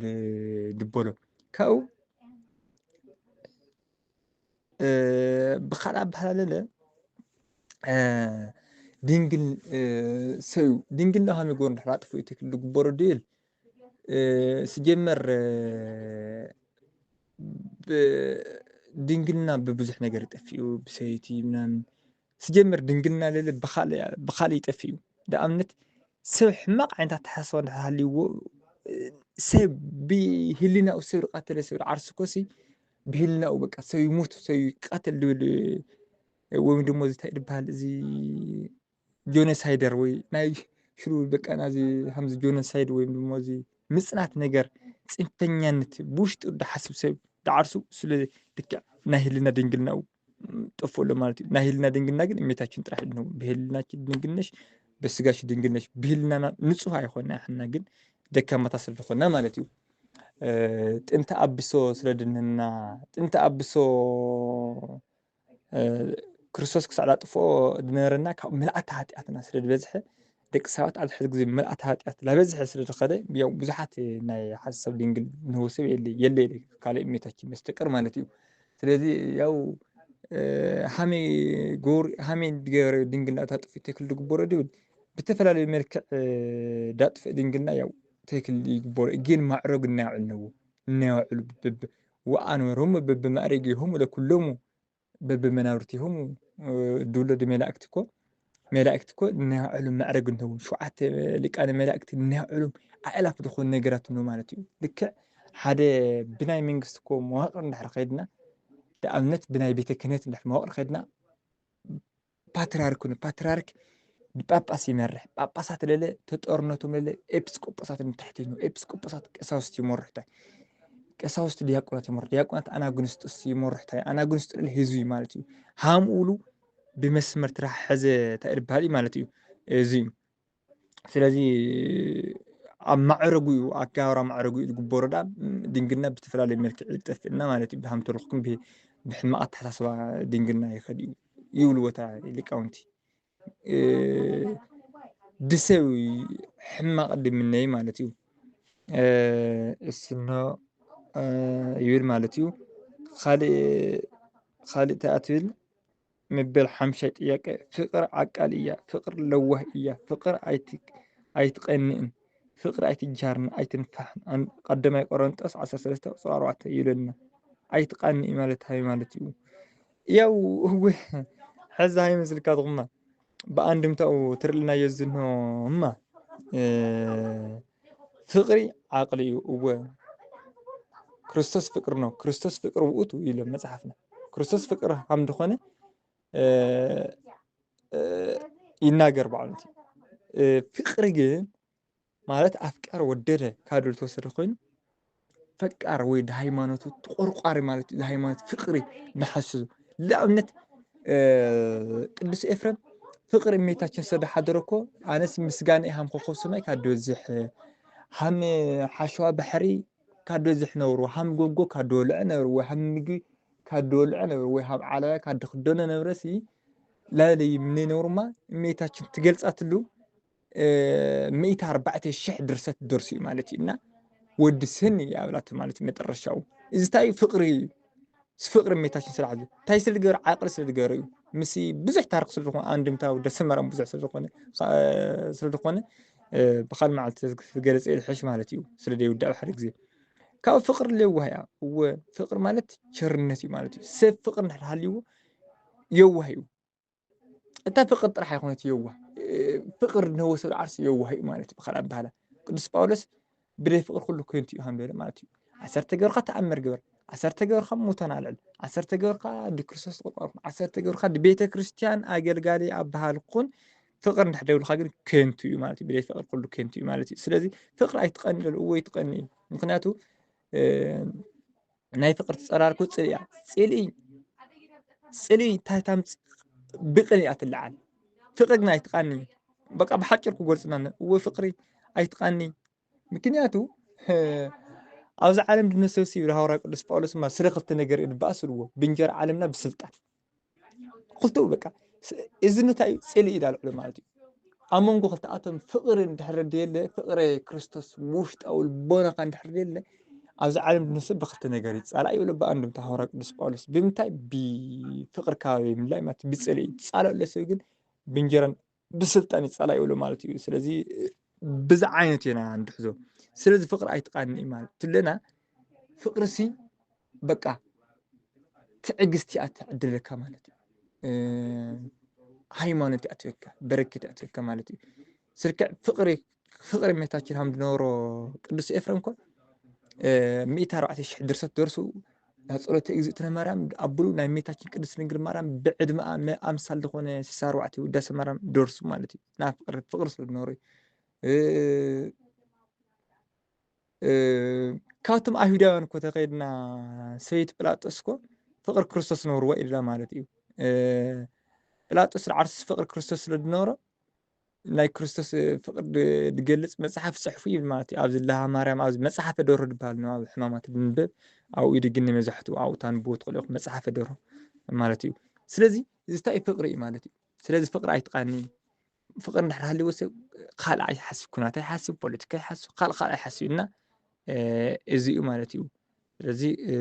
ድበሎ። ካብኡ ብኻልእ ኣበሃላለለ ድንግል ሰዩ ድንግልና ከመይ ገሩ እንድሕር ኣጥፍኡ ተክል ዝግበሮ ድል ስጀመር ድንግልና ብብዙሕ ነገር ይጠፍኡ ብሰይቲ ምናምን ስጀመር ድንግልና ለለ ብኻልእ ይጠፍኡ። ንኣብነት ሰብ ሕማቕ ዓይነት ኣተሓሳስባ እንድሕር ሃልይዎ ሰብ ብህሊናኡ ሰብ ዝቐተለ ሰብ ዓርሲ ኮሲ ብህሊናኡ በቃ ሰብ ይሙት ሰብ ይቃተል ዝብል ወይም ድማ እዚ እንታይ ዝበሃል እዚ ጆኖሳይደር ወይ ናይ ሽሩ በቃ ናዚ ከምዚ ጆኖሳይድ ወይም ድማ እዚ ምፅናት ነገር ፅንፈኛነት ብውሽጡ ዝሓስብ ሰብ ዝዓርሱ ስለ ልክዕ ናይ ህልና ድንግልናኡ ጠፍኡ ኣሎ ማለት እዩ። ናይ ህልና ድንግልና ግን እመቤታችን ጥራሕ ድነው ብህልናችን ድንግልነሽ በስጋሽ ድንግልነሽ ብህልናና ንጹህ ኣይኮና ሕና ግን ደካማታ ስለ ዝኾና ማለት እዩ። ጥንተ ኣብሶ ስለ ድንህና ጥንተ ኣብሶ ክርስቶስ ክሳዕ ዳጥፍኦ ዝነበረና ካብ ምልኣተ ሓጢኣትና ስለ ዝበዝሐ ደቂ ሰባት ኣብዚ ሕዚ ግዜ ምልኣተ ሓጢኣት ላበዝሐ ስለ ዝኸደ ያው ብዙሓት ናይ ሓሳብ ድንግል ንህወ ሰብ የለ የለ ካልእ እሜታችን መስተቀር ማለት እዩ። ስለዚ ያው ሃመይ ጎር ሃመይ ገረ ድንግልና እታ ጥፊት ተክል ዝግበሮ ድብል ብተፈላለዩ መልክዕ ዳጥፍእ ድንግልና ያው ተክል ይግበሮ ግን ማዕረግ እናያዕል ነዎ እናያዕሉ ብብ ወኣንበሮም በብማዕረጊሆም ለኩሎሙ በብመናብርቲሆም ድብሎ ድመላእክቲ እኮ መላእክቲ እኮ እናያዕሉ ማዕረግ እንተውን ሸውዓተ ሊቃነ መላእክቲ እናያዕሉ ኣእላፍ ዝኾኑ ነገራት ነው ማለት እዩ። ልክዕ ሓደ ብናይ መንግስቲ እኮ መዋቅር እንድሕር ከይድና ንኣብነት ብናይ ቤተ ክህነት እንድሕር መዋቅር ከይድና ፓትርያርክ ነ ፓትርያርክ ብጳጳስ ይመርሕ ጳጳሳት ለለ ተጠርነቶም ለለ ኤጲስቆጶሳት ንታሕቲ ነው ኤጲስቆጶሳት ቀሳውስት ይመርሕታ ቀሳውስት ዲያቆናት ይመርሕ ዲያቆናት ኣናጉንስጥስ ይመርሕታ ኣናጉንስጥ ለለ ህዝቢ ማለት እዩ። ሃምኡሉ ብመስመር ትራሕሐዘ ታይርባል ማለት እዩ። እዚ ስለዚ ኣብ ማዕረጉ እዩ ኣጋባራ ማዕረጉ እዩ ዝግበሮ ዳ ድንግልና ብዝተፈላለየ መልክዕ ይጠፍእና ማለት እዩ። ብሃምተልኩም ብሕማቕ ኣተሓሳስባ ድንግልና ይኸድ እዩ ይብሉ ቦታ ሊቃውንቲ ድሰብ ሕማቕ ድምነይ ማለት እዩ። እስኖ ይብል ማለት እዩ። ካልእ ተኣትብል ምበል ሓምሻይ ጥያቄ ፍቅር ዓቃል እያ ፍቅር ለዋህ እያ ፍቅር ኣይትቀንእን ፍቅር ኣይትጃርን ኣይትንፋሕን ቀደማይ ቆሮንጦስ ዓሰርተ ሰለስተ ቁፅሪ ኣርባዕተ ይብለና ኣይትቃንእ ማለት ሃይ ማለት እዩ። ያው እወ ሕዚ ሃይ ምስልካ ትኹማ ብኣንድምታኡ ትርእልናዮ ዝንሆ እማ ፍቅሪ ዓቅሊ እዩ እወ ክርስቶስ ፍቅር ነው ክርስቶስ ፍቅር ውእቱ ይብሎ መፅሓፍና ክርስቶስ ፍቅር ከም ዝኾነ ይናገር ባዕሉ ፍቅሪ ግን ማለት ኣፍቃር ወደደ ካብ ድብል ተወሰደ ኮይኑ ፈቃር ወይ ሃይማኖቱ ተቆርቋሪ ማለት ሃይማኖት ፍቅሪ ንሓስሱ ንኣብነት ቅዱስ ኤፍረም ፍቅሪ እሜታችን ሰደሓደረ እኮ ኣነስ ምስጋና ሃም ኮኮብ ሰማይ ካብ ድበዝሕ ሃም ሓሸዋ ባሕሪ ካብ ድበዝሕ ነብርዎ ሃም ጎጎ ካብ ድበልዐ ነብርዎ ሃም ምግቢ ካብ ድበልዐ ነብርዎ ሃም ዓለባ ካብ ድክደኖ ነብረሲ ላለይ ምንነብሩማ እሜታችን ትገልፃትሉ ሚእቲ ኣርባዕተ ሽሕ ድርሰት ደርሱ እዩ ማለት እዩ እና ወዲ ሰኒ ኣብላቱ ማለት እዩ መጠረሻው እዚ እንታይ እዩ ፍቅሪ እዩ ፍቅሪ ሜታችን ስራሕ እዩ እንታይ ስለ ዝገበረ ዓቅሊ ስለ ዝገበረ እዩ ምስ ብዙሕ ታሪክ ስለ ዝኾነ ኣንድምታ ወደ ሰመራም ብዙሕ ስለ ዝኾነ ስለ ዝኾነ ብካል መዓልቲ ዝገለፀ ይልሕሽ ማለት እዩ ስለ ዘይውዳእ ሓደ ግዜ ካብ ፍቅሪ ለዋህ እያ እወ ፍቅሪ ማለት ቸርነት እዩ ማለት እዩ ሰብ ፍቅሪ እንድሕር ሃልይዎ የዋህ እዩ እታ ፍቅር ጥራሕ ኣይኮነት የዋህ ፍቅር ንህወ ሰብ ዓርሲ የዋህ እዩ ማለት እዩ ብካል ኣባህላ ቅዱስ ጳውሎስ ብደይ ፍቅር ኩሉ ከንቱ እዩ ከም ዝበለ ማለት እዩ ዓሰርተ ገርካ ተኣምር ግበር ዓሰርተ ገርካ ሙታን ኣልዕል ዓሰርተ ገርካ ድክርስቶስ ተቆርቋርኩም ዓሰርተ ገርካ ድቤተ ክርስቲያን ኣገልጋሊ ኣባሃል ኩን ፍቅር እንድሕር ደብልካ ግን ከንቱ እዩ ማለት እዩ ብደይ ፍቅር ኩሉ ከንቱ እዩ ማለት እዩ ስለዚ ፍቅር ኣይትቀኒ ለሉ እወ ይትቀኒ እዩ ምክንያቱ ናይ ፍቅር ትፀራርኩ ፅልእያ ፅልኢ ፅልኢ እንታይ ታምፅ ብቅን እያ ትለዓል ፍቅሪ ግን ኣይትቃኒ በቃ ብሓጭር ክጎልፅና እወ ፍቅሪ ኣይትቃኒ ምክንያቱ ኣብዚ ዓለም ድነሰብሲ ይብል ሃዋርያ ቅዱስ ጳውሎስ ማ ስለ ክልተ ነገር እዩ ድበኣስ ኢልዎ ብእንጀራ ዓለምና ብስልጣን ክልተኡ በቃ እዚ እንታይ እዩ ፅልኢ እዩ ዳልዕሉ ማለት እዩ ኣብ መንጎ ክልተኣቶም ፍቅሪ እንድሕር ደየለ ፍቅሪ ክርስቶስ ውሽጣዊ ልቦናካ እንድሕር ደየለ ኣብዚ ዓለም ንሰብ ብክልተ ነገር ይጻላእ ይብሎ ብኣንድምታ ሃዋርያ ቅዱስ ጳውሎስ። ብምንታይ? ብፍቕሪ ከባቢ ምልላይ ማለት እዩ፣ ብጽልኢ። ዝጻለእ ዘሎ ሰብ ግን ብእንጀራን ብስልጣን ይጻላእ ይብሎ ማለት እዩ። ስለዚ ብዚ ዓይነት ኢና ንድሕዞ። ስለዚ ፍቕሪ ኣይትቃንኢ ማለት ትለና፣ ፍቕሪ ሲ በቃ ትዕግስቲ እያ ትዕድለካ ማለት እዩ። እ፣ ሃይማኖት እያ ትበካ፣ በረከት እያ ትበካ ማለት እዩ። ስልክዕ ፍቕሪ፣ ፍቕሪ እመቤታችን ሃም ዝነበሮ ቅዱስ ኤፍሬም እኮ፣ እ፣ ሚእቲ ኣርባዕተ ሽሕ ድርሰት ደርሱ፣ ናይ ጸሎተ እግዝእትነ ማርያም ኣብሉ ናይ እመቤታችን ቅድስት ድንግል ማርያም ብዕድመኣ መ-፣ ኣምሳል ዝኾነ ስሳ ኣርባዕተ ውዳሴ ማርያም ደርሱ ማለት እዩ። ናይ ፍቕሪ፣ ፍቕሪ ስለ ዝነበሮ እዩ። እ፣ እ፣ ካብቶም ኣይሁዳውያን እኮ ተኸይድና ሰበይቲ ጲላጦስ እኮ ፍቕሪ ክርስቶስ ነበርዋ ኢልና ማለት እዩ። እ፣ ጲላጦስ ንዓርሱስ ፍቕሪ ክርስቶስ ስለ ዝነበሮ ናይ ክርስቶስ ፍቕሪ ድ-፣ ድገልጽ መጽሓፍ ጽሕፉ ይብል ማለት እዩ። ኣብዚ ለሃ ማርያም፣ ኣብዚ መጽሓፈ ደርሆ ድበሃል ነው፣ ኣብ ሕማማት ድንበብ፣ ኣብኡ ኢዱ ግን መብዛሕትኡ ኣብኡ ታንብቦ ትኽእሉ ኢኹም፣ መጽሓፈ ደርሆ ማለት እዩ። ስለዚ እዚ እንታይ ፍቕሪ እዩ ማለት እዩ። ስለዚ ፍቕሪ ኣይትቃኒ። ፍቕሪ እንድሕር ሃልይዎ ሰብ ካልእ ኣይሓስብ፣ ኩናት ኣይሓስብ፣ ፖለቲካ ኣይሓስብ፣ ካልእ ካልእ ኣይሓስብ እና፣ እ፣ እዚ እዩ ማለት እዩ። ስለዚ፣ እ፣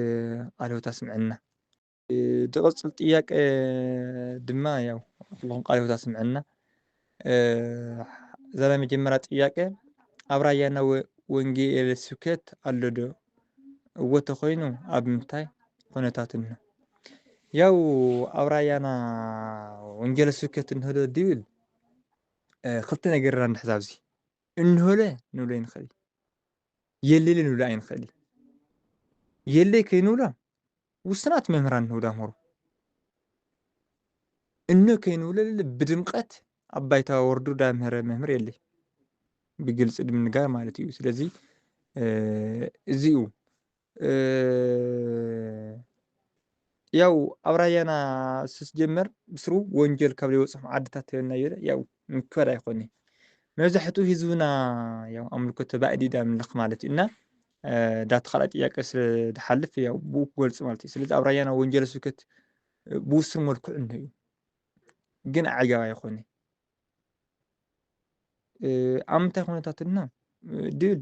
ቃለ ሕይወት ኣስምዐና። እ፣ ዝቕጽል ጥያቄ ድማ ያው ኩልኹም ቃለ ሕይወት ኣስምዐና። እ፣ እዛ ናይ መጀመርያ ጥያቄ፣ ኣብ ራያና ወ-፣ ወንጌል ስብከት ኣሎ ዶ? እወ ተኾይኑ ኣብ ምንታይ ኩነታት እንሆ? ያው ኣብ ራያና ወንጌል ስብከት እንሆ ዶ ድብል፣ እ፣ ክልተ ነገር ኢና ንሕዝ ኣብዚ። እንሆለ ንብሎ ኣይንኽእል። የሌለ ንብሎ ኣይንኽእል። የሌ ከይንብሎ ውስናት መምህራን ንህብ ዳምህሩ። እኖ ከይንብሎ ብድምቐት ኣብ ባይታ ወርዱ ዳምህረ መምህር የለ። ብግልፂ ድምንጋር ማለት እዩ። ስለዚ፣ እ፣ እዚ እዩ። እ፣ ያው ኣብ ራያና ስጀመር ብስሩ ወንጀል ካብ ዘይበፅሖም ዓድታት ተበልና እየ። ያው ምክባድ ኣይኮነ። መብዛሕትኡ ህዝብና ያው ኣምልኮ ተባዕዲ ዳ ምልኽ ማለት እዩ። እና፣ እ፣ ዳቲ ካልኣይ ጥያቄ ስለ ድሓልፍ ያው ብኡ ክገልጽ ማለት እዩ። ስለዚ ኣብ ራያና ወንጀል ስብከት፣ እ፣ ብውሱን መልክዑ እንሆ እዩ። ግን ኣዕጋብ ኣይኮነ። እ፣ ኣብ ምንታይ ኩነታት እና፣ እ፣ ድብል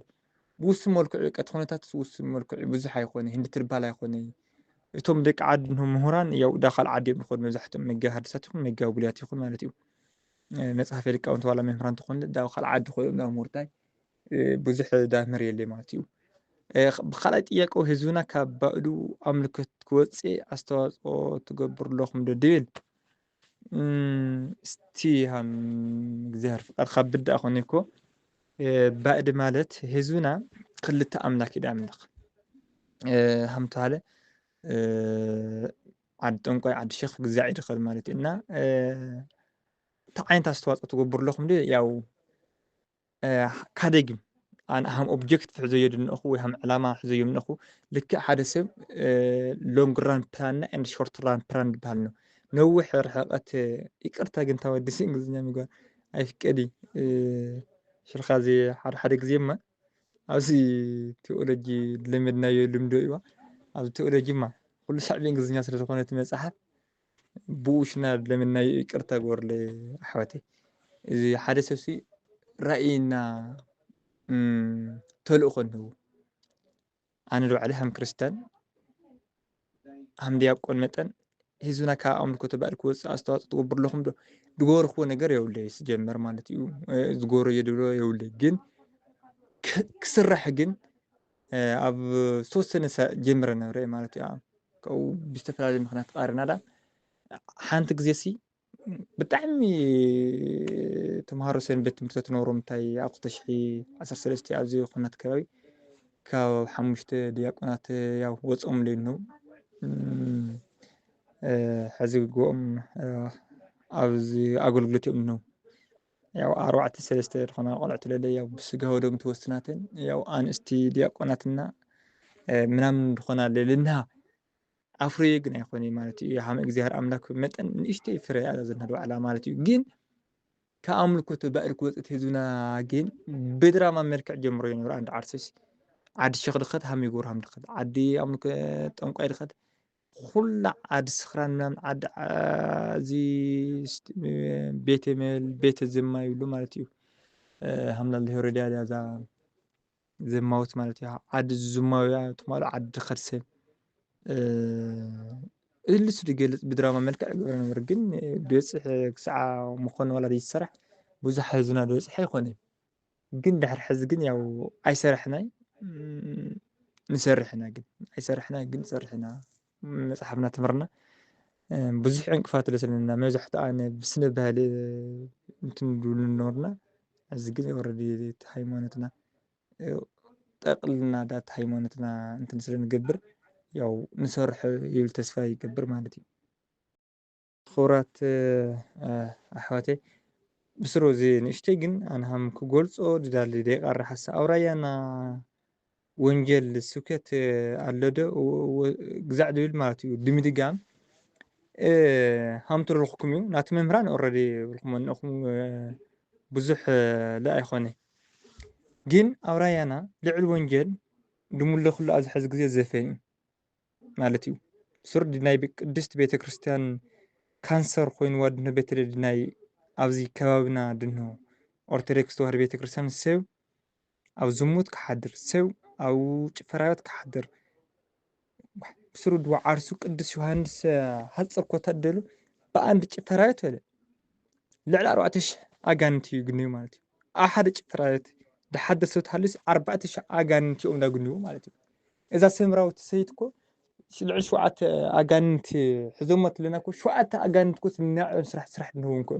ብውሱን መልክዑ፣ ቀቲ ኩነታት ውሱን መልክዑ ብዙሕ ኣይኮነ፣ ህንዲ ትርባል ኣይኮነ። እቶም ደቂ ዓዲ እንሆ ምሁራን ያው ዳ ካልእ ዓዲ እዮም ዝኾኑ መብዛሕትኦም መጋቢ ሓድሳት ይኹን መጋቢ ብሉያት ይኹን ማለት እዩ። እ፣ መጽሓፈ ሊቃውንቲ ዋላ መምህራን ተኾኑ ዳ ካልእ ዓዲ ኮይኖም ናብ ምሁርታይ፣ እ፣ ብዙሕ ዳምህር የለ ማለት እዩ። እ፣ ብኻልኣይ ጥያቄ ህዝብና ካብ ባእዱ ኣምልኮት ክወፅእ ኣስተዋፅኦ ትገብሩ ኣለኹም ዶ ድብል? እም፣ እስቲ ሃም እግዚኣብሔር ፍቃድ ካብ ብዳእ ኮነ እኮ፣ እ፣ ባእዲ ማለት ህዝብና ክልተ ኣምላክ እዩ ኣምልኽ። እ፣ ሃም ተባሃለ፣ እ፣ ዓዲ ጠንቋይ፣ ዓዲ ሸኽ ግዛዕ ይድኸል ማለት እዩ። እና፣ እ፣ እንታይ ዓይነት ኣስተዋፅኦ ትገብሩ ኣለኹም? ድ-፣ ያው፣ እ፣ ካደግም፣ ኣነ ሃም ኦብጀክቲቭ ሕዘዮ ድንእኹ ወይ ሃም ዕላማ ሕዘዮ ምንእኹ፣ ልክዕ ሓደ ሰብ፣ እ፣ ሎንግ ራን ፕላን እና ኤንድ ሾርት ራን ፕላን ድበሃል ነው። ነዊሕ ርሕቀት፣ ይቅርታ ግን ተወድሲ እንግሊዝኛ ምግባር ኣይፍቀድ እዩ። እ፣ ሽልኻ እዚ ሓደ ሓደ ግዜ እማ ኣብዚ ቴዎሎጂ ልምድናዮ ልምዶ እዋ፣ ኣብዚ ቴዎሎጂ እማ ኩሉ ሳዕቢ እንግሊዝኛ ስለ ዝኾነ እቲ መጽሓፍ፣ ብኡ ሽና ለምናይ ይቅርታ ግበርለይ ኣሕዋተይ። እዚ ሓደ ሰብሲ ራእይና፣ እም፣ ተልእኾ እንህቡ። ኣነ ንባዕለይ ሃም ክርስቲያን፣ ሃም ዲያቆን መጠን ህዝብና ካብ ኣምልኮ ተባዕድ ክወፅእ ኣስተዋፅኦ ትገብሩ ኣለኹም ዶ? ዝገበርክዎ ነገር የብለይ፣ ስጀመር ማለት እዩ። እ፣ ዝገበሮ እየ ድብሎ የብለይ። ግን ክ-፣ ክስራሕ ግን፣ እ፣ ኣብ ዝተወሰነ ሰ-፣ ጀምረ ነብረ ማለት እዩ። ካብኡ ብዝተፈላለየ ምኽንያት ተቃሪና ዳ። ሓንቲ ግዜ ሲ ብጣዕሚ ተምሃሮ ሰንበት ትምህርቲ ትነብሮም እንታይ ኣብ ክልተ ሽሕ ዓሰርተ ሰለስተ ኣብዚ ኩናት ከባቢ ካብ ሓሙሽተ ዲያቆናት ያው ወጾም ኣለዉ ነው። እም፣ እ፣ ሕዚ ግኦም፣ እ፣ ኣብዚ ኣገልግሎት እዮም ነው። ያው ኣርባዕተ ሰለስተ ዝኾና ቆልዑት ለለ ያው ብስጋ ወደም ተወስናተን ያው ኣንስቲ ዲያቆናትና፣ እ፣ ምናምን ዝኾና ለልና ኣፍርዮ ግን ኣይኮነ ማለት እዩ። ሃመ እግዚኣብሔር ኣምላክ መጠን ንእሽተይ ፍረ ኣዛዘና ባዕላ ማለት እዩ። ግን ካብ ኣምልኮ ተባዕድ ክወፅእ ህዝብና ግን ብድራማ መልክዕ ጀምሮ ይነብር። ዓዲ ዓርሰሽ፣ ዓዲ ሸኽ ድኸት፣ ሃም ይጎር ሃም ድኸት፣ ዓዲ ኣምልኮ ጠንቋይ ድኸት፣ ኩላ ዓዲ ስኽራን ምናምን፣ ዓዲ ዓ-፣ እዚ ስት-፣ ቤተ መል፣ ቤተ ዝማ ይብሉ ማለት እዩ። እ፣ ሃምላ ሄሮድያ እዛ ዘማውት ማለት እዩ። ዓዲ ዝማውያ ትማሉ ዓዲ ከርሰ እልሱ ዝገልጽ ብድራማ መልክዕ ይገብሮ ነበር፣ ግን ብበጽሒ ክሳዕ ምኾነ ዋላ ይሰራሕ ብዙሕ ህዝብና ዝበጽሐ ኣይኮነን። ግን ድሕሪ ሕዚ ግን ያው ኣይሰራሕናይ ንሰርሕ ኢና፣ ግን ኣይሰራሕና ግን ንሰርሕ ኢና። መጽሓፍና ትምህርና ብዙሕ ዕንቅፋት ለስለና መብዛሕትኡ ኣነ ብስነ ባህሊ እንትን ድብሉ ነበርና። እዚ ግን ወረዲ ሃይማኖትና ጠቕልና ዳት ሃይማኖትና እንትን ስለ ንገብር ያው ንሰርሖ ይብል ተስፋ ይገብር ማለት እዩ። ክቡራት ኣሕዋተይ፣ ብስሩ እዚ ንእሽተይ ግን ኣነ ሃም ክገልጾ ድዳሊ ደይቃረ ሓሳ ኣውራያና ወንጀል ስብከት ኣሎ ዶ ግዛዕ ድብል ማለት እዩ። ብምድጋም ሃምቱ ረልኩኩም እዩ ናቲ መምህራን ኦረዲ ብልኩም ነኹም ብዙሕ ለ ኣይኮነ ግን ኣውራያና ልዕል ወንጀል ድሙለኩሉ ኣብዚ ሕዚ ግዜ ዘፈን እዩ ማለት እዩ። ሱር ድናይ ቅድስት ቤተክርስትያን ካንሰር ኮይንዋ ድነ ቤተለ ድናይ ኣብዚ ከባብና ድንሆ ኦርቶዶክስ ተዋህዶ ቤተክርስትያን ሰብ ኣብ ዝሙት ክሓድር ሰብ ኣብ ጭፈራዮት ክሓድር ብስሩ ድዋ ዓርሱ ቅዱስ ዮሃንስ ሃፀብ ኮታ ደሉ ብኣንድ ጭፈራዮት በለ ልዕሊ ኣርባዕተ ሽሕ ኣጋንንቲ እዩ ግንዩ ማለት እዩ። ኣብ ሓደ ጭፈራዮት ድሓደ ሰብ ተሃልዩስ ኣርባዕተ ሽሕ ኣጋንንቲ እዮም ዳግንዩ ማለት እዩ። እዛ ሰምራዊት ሰይት እኮ ልዕሊ ሸውዓተ ኣጋንንቲ ሕዞሞ ኣለና እኮ ሸውዓተ ኣጋንንቲ እኮ ስምናዕን ስራሕ ስራሕ ድንህው እንኮ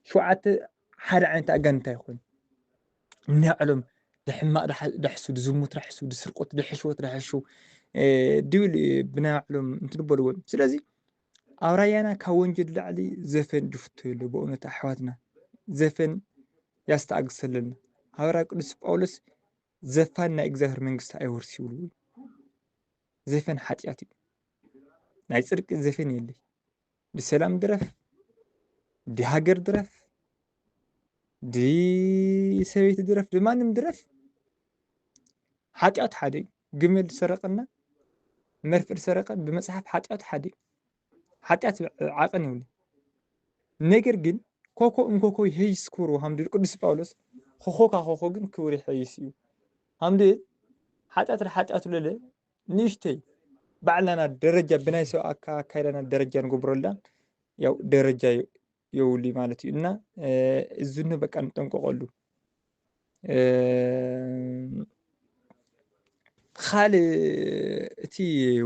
ሸውዓተ ሓደ ዓይነት ኣጋንንቲ ኣይኮን ናይ ዕሎም ድሕማቕ ድሕሱ ድዝሙት ድሕሱ ድስርቆት ድሕሽወት ድሕሹ ድብል ብናይ ዕሎም እንትንበልዎ ስለዚ ኣብ ራያና ካብ ወንጀል ላዕሊ ዘፈን ድፍቶ የለ። በእውነት ኣሕዋትና ዘፈን ያስተኣግሰለና። ሃዋርያ ቅዱስ ጳውሎስ ዘፋን ናይ እግዚኣብሔር መንግስቲ ኣይወርስ ይብሉ። ዘፈን ሓጢኣት እዩ። ናይ ጽድቂ ዘፈን የለይ። ድሰላም ድረፍ፣ ድሃገር ድረፍ፣ ድሰበይቲ ድረፍ፣ ድማንም ድረፍ ሓጢኣት ሓደ እዩ። ግመል ዝሰረቀና መርፍእ ዝሰረቀ ብመጽሓፍ ሓጢኣት ሓደ እዩ። ሓጢኣት ዓቐን ይብሉ። ነገር ግን ኮኮ እንኮኮ ይሄይስ ክብሩ ሃምዲ ቅዱስ ጳውሎስ ኮኮ ካኮኮ ግን ክብሩ ይሄይስ እዩ። ሃምዲ ሓጢኣት ሓጢኣት ለለ ንእሽተይ ባዕላና ደረጃ ብናይ ሰብ ኣካ ኣካይዳና ደረጃ ንገብረላ ያው ደረጃ የውሊ ማለት እዩ እና እዝኑ በቃ ንጠንቀቀሉ። ካልእ እቲ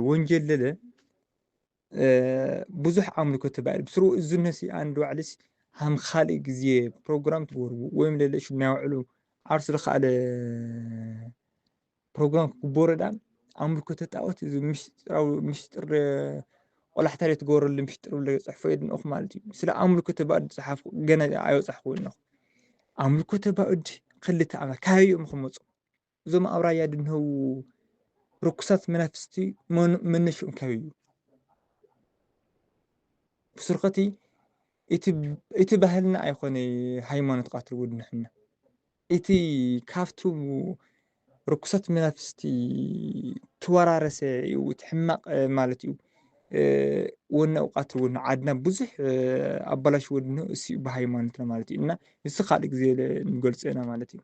ወንጀል ለለ ብዙሕ ኣምልኮ ተባሂሉ ብስሩ እዝነሲ ኣንድ ባዕልስ ሃም ካልእ ግዜ ፕሮግራም ትገብርዎ ወይም ለለ ሽናይ ውዕሉ ዓርሱ ዝኸኣለ ፕሮግራም ክግበሮ ዳ ኣምልኮተ ጣዖት እዚ ምስጢራዊ ምስጢር ቆላሕታ ትገብረሉ ምስጢር ብለ ፅሕፎ የድንቑ ማለት እዩ። ስለ ኣምልኮተ ባእድ ዝፀሓፍኩ ገና ኣይወፃሕኩ ኣለኹ። ኣምልኮተ ባእድ ክልተ ኣመ ካበይ እዮም ክመፁ? እዞም ኣብ ራያ ድንህው ርኩሳት መናፍስቲ መነሽኦም ካበይ እዩ? ብስርኸቲ እቲ ባህልና ኣይኮነ ሃይማኖት ቃትል ውድንሕና እቲ ካብቱ ርኩሳት መናፍስቲ ትወራረሰ እዩ እቲ ሕማቕ ማለት እዩ። ወነ ውቃት እውን ዓድና ብዙሕ ኣባላሽ ወድኑ እሱ ብሃይማኖትና ማለት እዩ እና እሱ ካልእ ግዜ ንገልፆ ኢና ማለት እዩ።